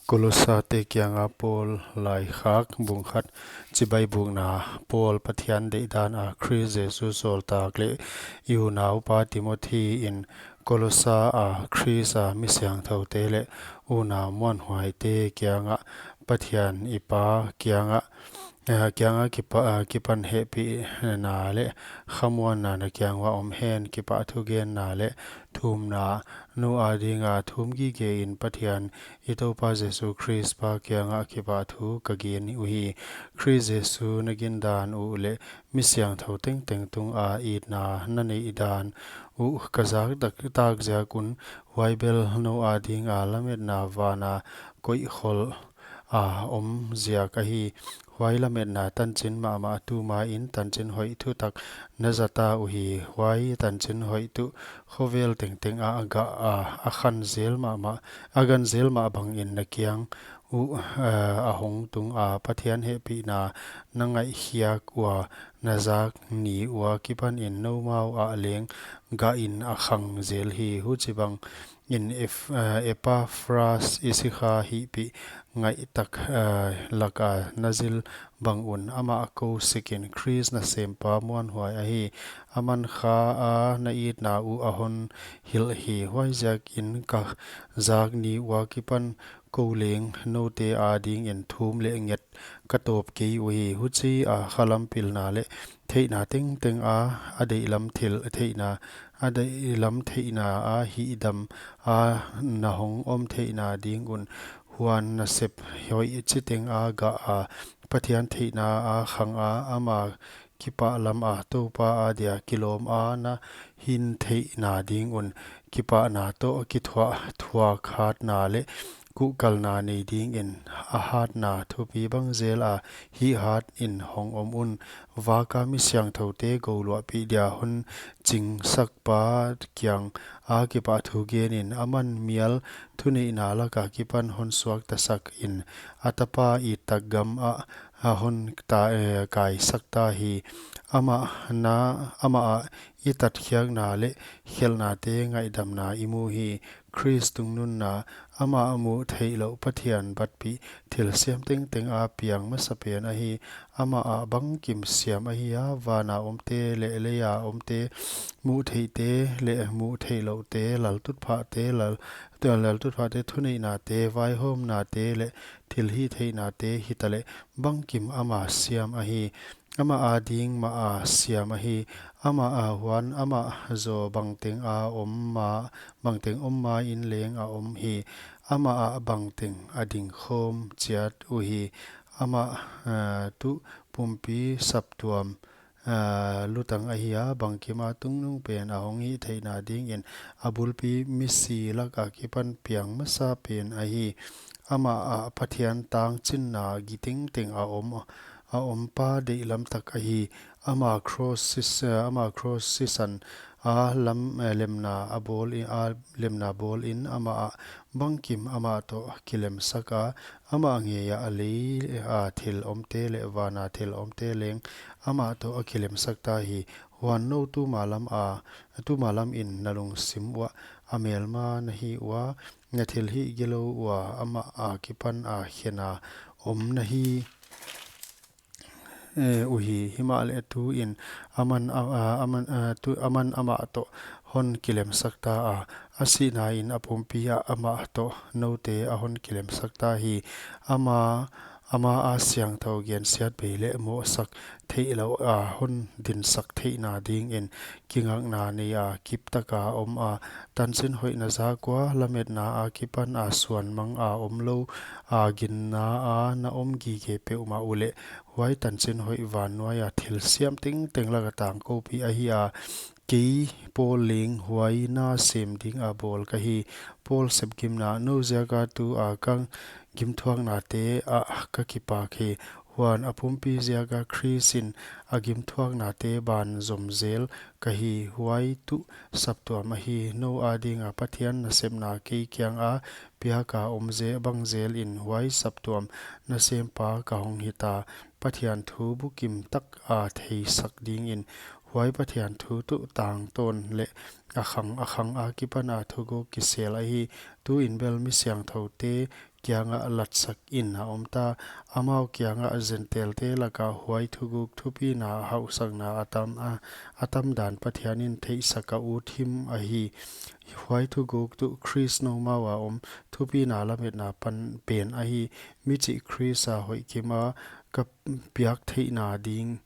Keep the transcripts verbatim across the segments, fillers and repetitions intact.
Kolosate kianga Paul laikhak. Bung khat. Chibai bukna. Paul, Pathian deihdan a Khrist Jesu sawltak leh i unaupa Timothi in Kolosa a Khrist a mi siangthoute leh unau muanhuaite kiangah, Pathian i Pa kiangah, eh, kiangah kipa-, eh, kipan hehpihna leh khamuanna na kiang uah om hen. Kipahthugenna leh thumna. Nou adinga thum gige in Pathian i Toupa Jesu Khrist Pa kiangah kipahthu ka gen uhi. Khrist Jesu na gindan uh leh mi siangthou tengteng tunga itna na neihdan uh ka zak tak, tak ziak un, huai bel nou adinga lametna vana koih khol a om ziak ahi. Huai lametna tanchin mahmah tuma in tanchin hoih thutak na zata uhi. Huai tanchin hoih tuh khovel tengteng a gah a, a khan zel mahmah, a gan zel mah bangin na kiang uh, eh, a hong tung a, Pathian hehpihna na ngaihkhiak ua na zak ni ua kipanin noumau ah leng gah in a khang zel hi. Huchibang in Eph-, eh, Epaphras i sikha hihpih ngaihtak, eh, laka na zil bang un amah kou sikin Khrist nasempa muanhuai ahi. Aman kha a na itna uh a hon hilh hi. Huaiziakin ka zak ni ua kipan kou leng noute adingin thum leh nget ka tawp kei uhi. Huchia khalam pilna leh theihna tengteng a, a deihlam thil theihna, a deihlam theihna a hihdam a na hong om theihna ding un, huan nasep hoih chiteng a gah a, Pathian theihna a khang a, ama kipahlam a Toupa adia kilawm a na hin theihna ding un, kipahna toh kithuah thuak hatna leh kuhkalna nei dingin a hatna thupi bang zel a hih hat in hong om un. Vaka mi siangthoute gouluahpih dia hon chingsakpa kiang a kipahthu genin, aman mial thuneihna laka kipan hon suaktasak in, a tapa ittak gam ah a hon ta, eh, kaisak ta hi. Amah na, amah ah i tatkhiakna leh khelhnate ngaihdamna i mu hi. Khrist tungnunna, amah muh theih louh Pathian batpih thilsiam tengteng a piang masapen ahi. Amah ah bangkim siam ahi a, vana omte leh leia omte, muh theihte leh muh theihlouhte, laltutphahte, lal, laltutphahte, thuneihnate, vaihawmnate leh thilhihtheihnate hitaleh bangkim ama siam ahi. Amah ading mah a siam ahi. Amah a huan amah zaw bangteng a om ma, bangteng om ma in leng a om hi. Amah ah bangteng a dingkhawm chiat uhi. Amah, eh, tuh pumpi saptuam, eh, lutang ahi a, bangkim a tungnungpen a hong hih theihna dingin a bulpi misi laka kipan piang masapen ahi. Amah ah Pathian tangchinna gitengteng a om, a ompa deihlam tak ahi. Ama cross sis-, eh, ama cross sisan a lam, eh, lemna a bawl in, a lemna bawl in amah ah bangkim amah toh kilemsak a, amah ngeia a leia thil omte leh vana thil omte leng amah toh a kilemsak ta hi. Huan nou tumalam a, tumalam in na lungsim uah a melma na hi ua, na thilhih gilou ua amah a kipan a khena om na hi, eh, uhi. Himahleh tuin aman, a, a, aman, a, tu, aman amah toh hon kilemsak ta a, a sihna in a pumpi ah amah toh noute a hon kilemsak ta hi. Ama, ama a siangthou gensiatbei leh mohsak theihlouh a hon dinsak theihna dingin kingakna nei a kiptaka om a, tanchin hoih na zak ua, lametna a kipan a suanmang a omlou a ginna a na om gige peuhmah uleh, huai tanchin hoih vannuai a thilsiam tengteng laka tangkoupih ahi a, kei Paul leng huai na sem dinga bawl ka hi. Paul sepgimna. Nou ziaka tua ka gimthuaknate ah ka kipak hi. Huan a pumpi ziaka Khrist in a gimthuaknate ban zom zel ka hi. Huai tuh saptuam ahi. Nou adinga Pathian nasepna kei kianga piaka om ze-, bang zelin huai saptuam nasempa ka hong hita. Pathian thu bukim tak a theisak dingin Huai Pathian thu tuh tangtawn leh a khang a khang akipana thuguk kisel ahi. Tuin bel mi siangthoute kiangah latsak in a omta, amau kiangah Gentailte laka huai thuguk thupina hauhsakna a tam a, a tamdan Pathianin theihsak a ut him ahi. Huai thuguk tuh Khrist noumaua om thupina lametna pan pen ahi. Michih Khrista hoihkima ka piak theihna ding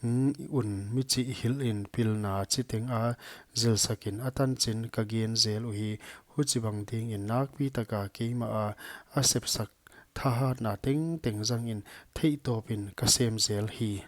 un michih hilhin pilna chiteng a zilsakin a tanchin ka gen zel uhi. Huchibang dingin nakpitaka keimaha a sepsak thahatna tengteng zangin theihtawpin ka sem zel hi.